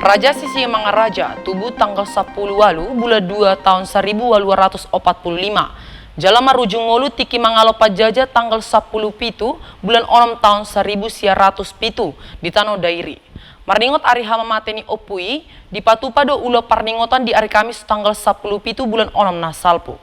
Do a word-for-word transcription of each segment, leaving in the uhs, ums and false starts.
Raja Sisingamangaraja tubu tanggal sampulu ualu bulan dua taon saribu ualu ratus opat pulu lima. Jala marujung ngolu tingki mangalo panjaja tanggal sampulu pitu bulan onom taon saribu sia ratus pitu di tano Dairi. Marningot ari hamamate ni ompu i, dipatupa do ulaon parningotan di ari Kamis tanggal sampulu pitu bulan onom na salpu.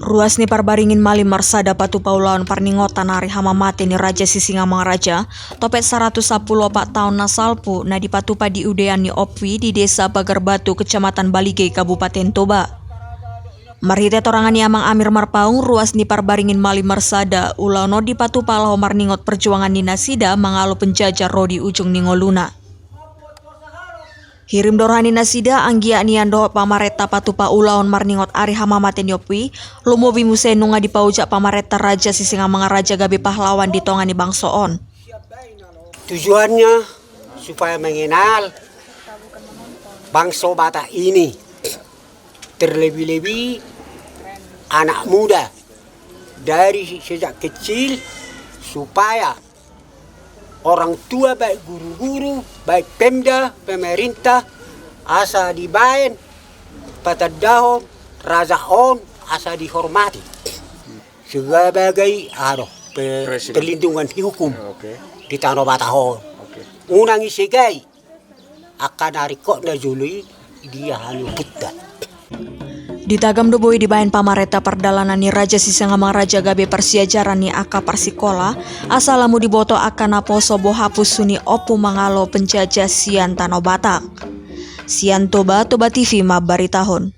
Ruas ni Parbaringin Malim Marsada patupa ulaon parningotan ari hamamate ni Raja Sisingamangaraja, topet saratus sampulu opat taon na salpu, na dipatupa di udean ni ompu i di Desa Pagar Batu, Kecamatan Balige, Kabupaten Toba. Marhite torangan ni Amang Amir Marpaung, ruas ni Parbaringin Malim Marsada, ulaon on dipatupa laho marningot perjuangan ni nasida mangalo penjajah ro di ujung ni ngoluna. Hirim do roha ni nasida anggiat nian dohot pamarenta patupa ulaon marningot ari hamamate ni ompu i, lumobi muse nunga dipaojak pamarenta Raja Sisingamangaraja gabe pahlawan di tonga ni bangso on. Tujuannya supaya mengenal bangso Batak ini, terlebih-lebih anak muda dari sejak kecil, supaya orang tua, baik guru-guru, baik Pemda, pemerintah, asa dibaen patandahon raja on asa dihormati sebagai, aha do, pe-, perlindungan hukum di Tano Batak on. Unang disegai angka na ringkot na jolo i di aha ni ompunta. Ditagam do boi dibaen pamarenta pardalanan ni Raja Sisingamangaraja gabe parsiajaran ni angka parsikola, asa lam diboto angka naposo boha pusu ni ompu mangalo penjajah sian Tano Batak. Sian Toba, Toba T V mambaritahon.